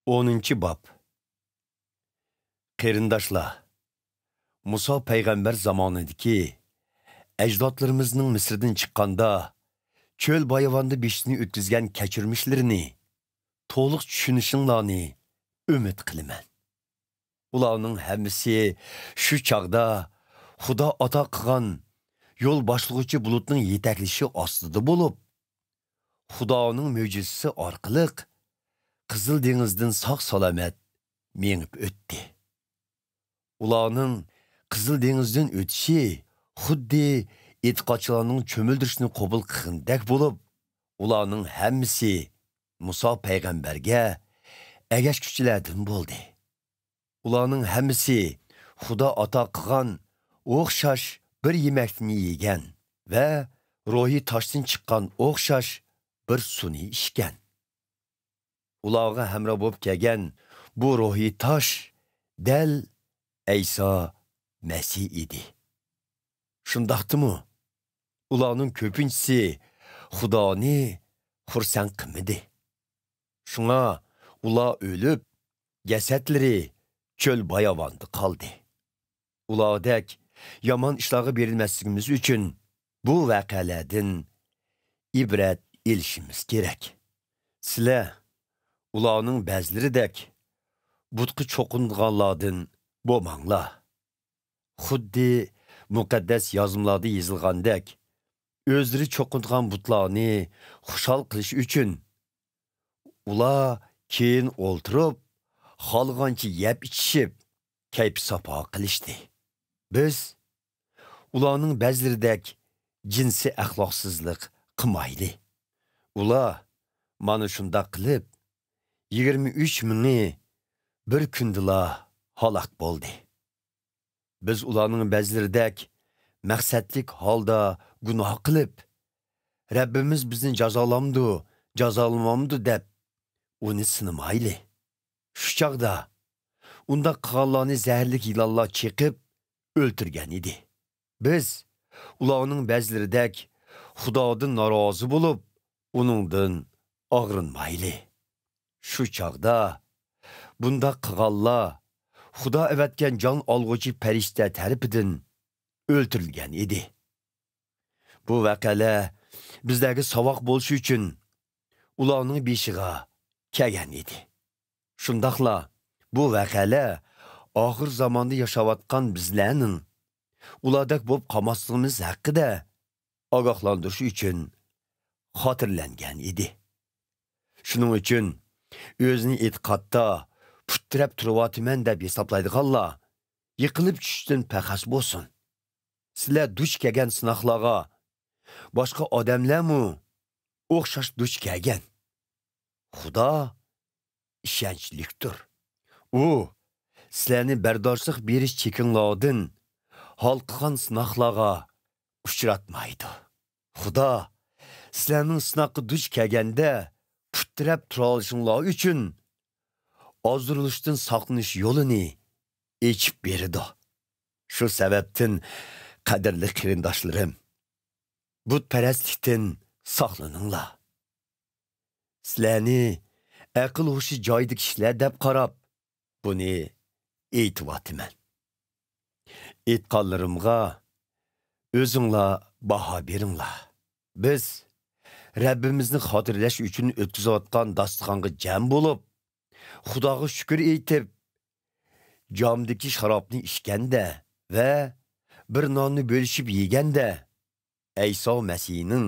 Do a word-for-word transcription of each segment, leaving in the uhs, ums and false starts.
ئونىنچى باب. قېرىنداشلار، مۇسا پەيغەمبەر زامانىدىكى ئەجدادلىرىمىزنىڭ مىسىردىن چىققاندا چۆل باياۋاندا بېشىدىن ئۆتكۈزگەن كەچۈرمىشلىرىنى تولۇق چۈشىنىشىڭلارنى ئۈمىد قىلىمەن. ئۇلارنىڭ ھەممىسى شۇ چاغدا خۇدا ئاتا قىلغان يول باشلىغۇچى بۇلۇتنىڭ يېتەكلىشى ئاستىدا بولۇپ، خۇدانىڭ مۆجىزىسى ئارقىلىق قىزىل دېڭىزدىن ساق-سالامەت مېڭىپ ئۆتتى. ئۇلارنىڭ قىزىل دېڭىزدىن ئۆتۈشى خۇددى ئېتىقادچىلارنىڭ چۆمۈلدۈرۈشنى قوبۇل قىلغىنىدەك بولۇپ، ئۇلارنىڭ ھەممىسى مۇسا پەيغەمبەرگە ئەگەشكۈچىلەردىن بولدى. ئۇلارنىڭ ھەممىسى خۇدا ئاتا قىلغان ئوخشاش بىر يېمەكنى يېگەن ۋە روھىي تاشتىن چىققان ئوخشاش بىر سۇنى ئىچكەن. ئۇلارغا ھەمراھ بولۇپ كەلگەن بۇ روھىي تاش دەل ئەيسا مەسىھ ئىدى. شۇنداقتىمۇ، ئۇلارنىڭ كۆپىنچىسى خۇدانى خۇرسەن قىلمىدى. شۇڭا ئۇلار ئۆلۈپ، جەسەتلىرى چۆل باياۋاندا قالدى. ئۇلاردەك يامان ئىشلارغا بېرىلمەسلىكىمىز ئۈچۈن بۇ ۋەقەلەردىن ئىبرەت ئېلىشىمىز كېرەك. سىلەر ئۇلارنىڭ بەزىلىرىدەك بۇتقا چوقۇنىدىغانلاردىن بولماڭلار. خۇددى مۇقەددەس يازمىلاردا يېزىلغاندەك، ئۆزلىرى چوقۇنىدىغان بۇتلارنى خۇشال قىلىش ئۈچۈن، ئۇلار كېيىن ئولتۇرۇپ، خالىغانچە يەپ ئىچىشىپ، كەيپ ساپا قىلىشتى. بىز ئۇلارنىڭ بەزىلىرىدەك جىنسىي ئەخلاقسىزلىق قىلمايلى. ئۇلار مانا شۇنداق قىلىپ، يىگىرمە ئۈچ مىڭى بىر كۈندىلا ھالاك بولدى. بىز ئۇلارنىڭ بەزىلىرىدەك مەقسەتلىك ھالدا گۇناھ قىلىپ، رەببىمىز بىزنى جازالامدۇ، جازالىمامدۇ دەپ، ئۇنى سىنىمايلى. شۇ چاغدا ئۇنداق قىلغانلارنى زەھەرلىك يىلانلار چېقىپ ئۆلتۈرگەن ئىدى. بىز ئۇلارنىڭ بەزىلىرىدەك خۇدادىن نارازى بولۇپ، ئۇنىڭدىن ئاغرىنمايلى. شۇ چاغدا بۇنداق قىلغانلار خۇدا ئەۋەتكەن جان ئالغۇچى پەرىشتە تەرىپىدىن ئۆلتۈرۈلگەن ئىدى. بۇ ۋەقەلەر بىزلەرگە ساۋاق بولۇشى ئۈچۈن ئۇلارنىڭ بېشىغا كەلگەن ئىدى. شۇنداقلا بۇ ۋەقەلەر ئاخىر زاماندا ياشاۋاتقان بىزلەرنىڭ ئۇلاردەك بولۇپ قالماسلىقىمىز ھەققىدە ئاگاھلاندۇرۇش ئۈچۈن خاتىرىلەنگەن ئىدى. شۇنىڭ ئۈچۈن ئۆزىنى ئېتىقادتا پۇت تىرەپ تۇرۇۋاتىمەن دەپ ھېسابلايدىغانلار يىقىلىپ چۈشۈشتىن پەخەس بولسۇن. سىلەر دۇچ كەلگەن سىناقلارغا باشقا ئادەملەرمۇ ئوخشاش دۇچ كەلگەن. خۇدا ئىشەنچلىكتۇر. ئۇ سىلەرنى بەرداشلىق بېرىش چېكىڭلاردىن ھالقىغان سىناقلارغا ئۇچراتمايدۇ. خۇدا سىلەرنىڭ سىناققا دۇچ كەلگەندە پۇت تىرەپ تۇرالىشىڭلار ئۈچۈن ئازدۇرۇلۇشتىن ساقلىنىش يولىنى ئېچىپ بېرىدۇ. شۇ سەۋەبتىن، قەدىرلىك قېرىنداشلىرىم، بۇتپەرەسلىكتىن ساقلىنىڭلار. سىلەرنى ئەقىل-ھوشى جايىدا كىشىلەر دەپ قاراپ، بۇنى ئېيتىۋاتىمەن. ئېيتقانلىرىمغا ئۆزۈڭلار باھا بېرىڭلار. بىز رەببىمىزنى خاتىرىلەش ئۈچۈن ئۆتكۈزۈۋاتقان داستىخانغا جەم بولۇپ، خۇداغا شۈكۈر ئېيتىپ، جامدىكى شارابنى ئىچكەندە ۋە بىر ناننى بۆلۈشۈپ يېگەندە، ئەيسا مەسىھنىڭ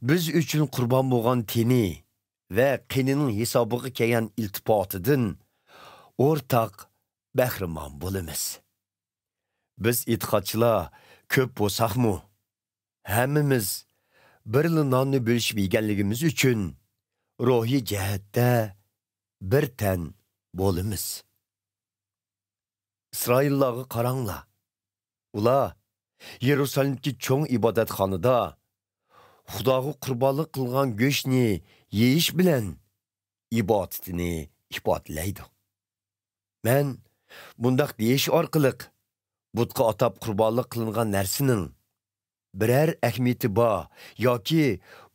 بىز ئۈچۈن قۇربان بولغان تېنى ۋە قېنىنىڭ ھېسابىغا كەلگەن ئىلتىپاتىدىن ئورتاق بەھرىمەن بولىمىز. بىز ئېتىقادچىلار كۆپ بولساقمۇ، ھەممىمىز بىرلا ناننى بۆلۈشۈپ يېگەنلىكىمىز ئۈچۈن روھىي جەھەتتە بىر تەن بولىمىز. ئىسرائىللارغا قاراڭلار. ئۇلار يېرۇسالېمدىكى چوڭ ئىبادەتخانىدا خۇداغا قۇربانلىق قىلغان گۆشنى يېيىش بىلەن ئىبادىتىنى ئىپادىلەيدۇ. مەن بۇنداق دېيىش ئارقىلىق بۇتقا ئاتاپ قۇربانلىق قىلىنغان نەرسىنىڭ بىرەر ئەھمىيىتى بار ياكى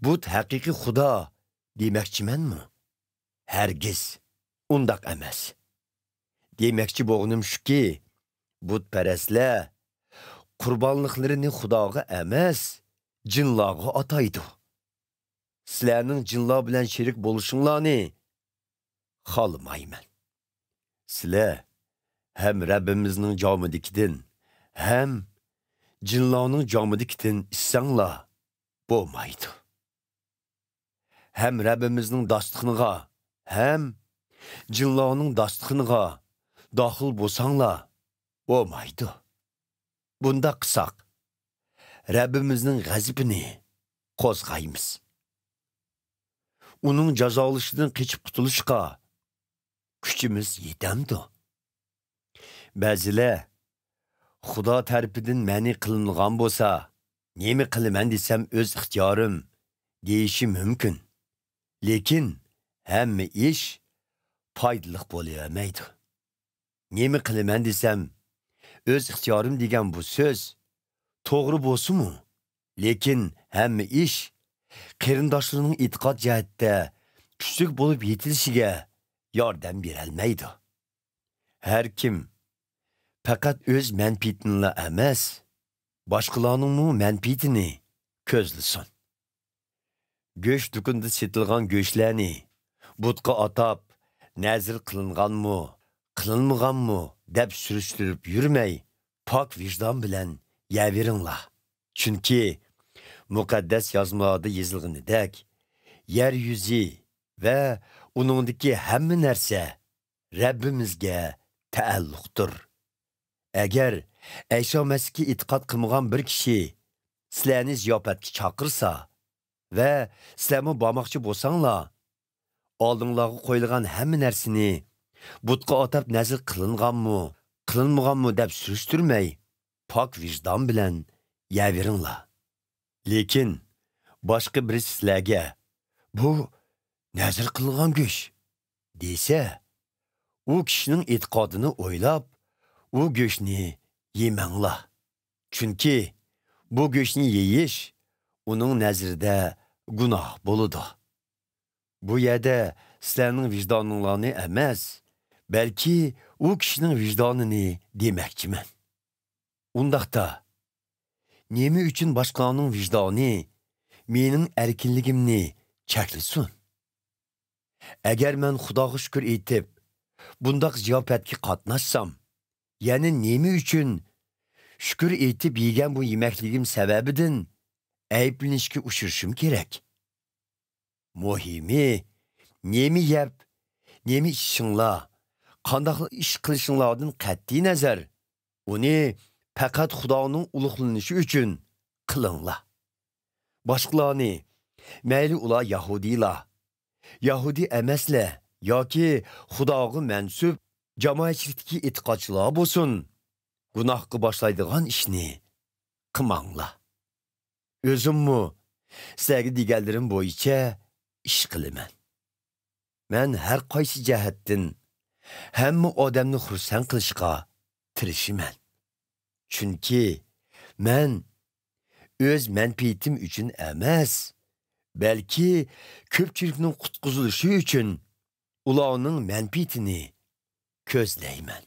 بۇت ھەقىقىي خۇدا دېمەكچىمەنمۇ؟ ھەرگىز. ئۇنداق ئەمەس. دېمەكچى بولغىنىم شۇكى، بۇتپەرەسلەر قۇربانلىقلىرىنى خۇداغا ئەمەس، جىنلارغا ئاتايدۇ. سىلەرنىڭ جىنلار بىلەن شېرىك بولۇشۇڭلارنى خالىمايمەن. سىلەر ھەم رەببىمىزنىڭ جامىدىكىدىن، ھەم جىنلارنىڭ جامىدىكىدىن ئىچسەڭلار بولمايدۇ. ھەم رەببىمىزنىڭ داستىخىنىغا، ھەم جىنلارنىڭ داستىخىنىغا داخىل بولساڭلار بولمايدۇ. بۇنداق قىلساق، رەببىمىزنىڭ غەزىپىنى قوزغايمىز. ئۇنىڭ جازالىشىدىن قېچىپ قۇتۇلۇشقا كۈچىمىز يېتەمدۇ؟ بەزىلەر، «خۇدا تەرىپىدىن مەنئى قىلىنغان بولسا، نېمە قىلىمەن دېسەم ئۆز ئىختىيارىم» دېيىشى مۇمكىن. لېكىن ھەممە ئىش پايدىلىق بولۇۋەرمەيدۇ. «نېمە قىلىمەن دېسەم ئۆز ئىختىيارىم» دېگەن بۇ سۆز توغرا بولسىمۇ، لېكىن ھەممە ئىش قېرىنداشلىرىنىڭ ئېتىقاد جەھەتتە كۈچلۈك بولۇپ يېتىلىشىگە ياردەم بېرەلمەيدۇ. ھەر كىم پەقەت ئۆز مەنپىئىتىنىلا ئەمەس، باشقىلارنىڭمۇ مەنپىئىتىنى كۆزلىسۇن. گۆش دۇكىنىدا سېتىلغان گۆشلەرنى بۇتقا ئاتاپ، نەزىر قىلىنغانمۇ، قىلىنمىغانمۇ دەپ سۈرۈشتۈرۈپ يۈرمەي، پاك ۋىجدان بىلەن يەۋېرىڭلار. چۈنكى مۇقەددەس يازمىلاردا يېزىلغىنىدەك، يەر يۈزى ۋە ئۇنىڭدىكى ھەممە نەرسە رەببىمىزگە تەئەللۇقتۇر. ئەگەر ئەيسا مەسىھكە ئېتىقاد قىلمىغان بىر كىشى سىلەرنى زىياپەتكە چاقىرسا ۋە سىلەرمۇ بارماقچى بولساڭلار، ئالدىڭلارغا قويۇلغان ھەممە نەرسىنى بۇتقا ئاتاپ نەزىر قىلىنغانمۇ، قىلىنمىغانمۇ دەپ سۈرۈشتۈرمەي، پاك ۋىجدان بىلەن يەۋېرىڭلار. لېكىن باشقا بىرسى سىلەرگە، «بۇ نەزىر قىلىنغان گۆش» دېسە، ئۇ كىشىنىڭ ئېتىقادىنى ئويلاپ، ئۇ گۆشنى يېمەڭلار. چۈنكى بۇ گۆشنى يېيىش ئۇنىڭ نەزىرىدە گۇناھ بولىدۇ. بۇ يەردە سىلەرنىڭ ۋىجدانىڭلارنى ئەمەس، بەلكى ئۇ كىشىنىڭ ۋىجدانىنى دېمەكچىمەن. ئۇنداقتا، نېمە ئۈچۈن باشقىلارنىڭ ۋىجدانى مېنىڭ ئەركىنلىكىمنى چەكلىسۇن؟ ئەگەر مەن خۇداغا شۈكۈر ئېيتىپ، بۇنداق زىياپەتكە قاتناشسام، يەنە نېمە ئۈچۈن شۈكۈر ئېيتىپ يېگەن بۇ يېمەكلىكىم سەۋەبىدىن ئەيىبلىنىشكە ئۇچرىشىم كېرەك؟ مۇھىمى، نېمە يەپ، نېمە ئىچىشىڭلار، قانداق ئىش قىلىشىڭلاردىن قەتئىينەزەر، ئۇنى پەقەت خۇدانىڭ ئۇلۇغلىنىشى ئۈچۈن قىلىڭلار. باشقىلارنى، مەيلى ئۇلار يەھۇدىيلار، يەھۇدىي ئەمەسلەر ياكى خۇداغا مەنسۇپ جامائەتچىلىكتىكى ئېتىقادچىلار بولسۇن، گۇناھقا باشلايدىغان ئىشنى قىلماڭلار. ئۆزۈممۇ سىلەرگە دېگەنلىرىم بويىچە ئىش قىلىمەن. مەن ھەر قايسى جەھەتتىن ھەممە ئادەمنى خۇرسەن قىلىشقا تىرىشىمەن. چۈنكى مەن ئۆز مەنپىئىتىم ئۈچۈن ئەمەس، بەلكى كۆپچىلىكنىڭ قۇتقۇزۇلۇشى ئۈچۈن ئۇلارنىڭ مەنپىئىتىنى كۆزلەيمەن.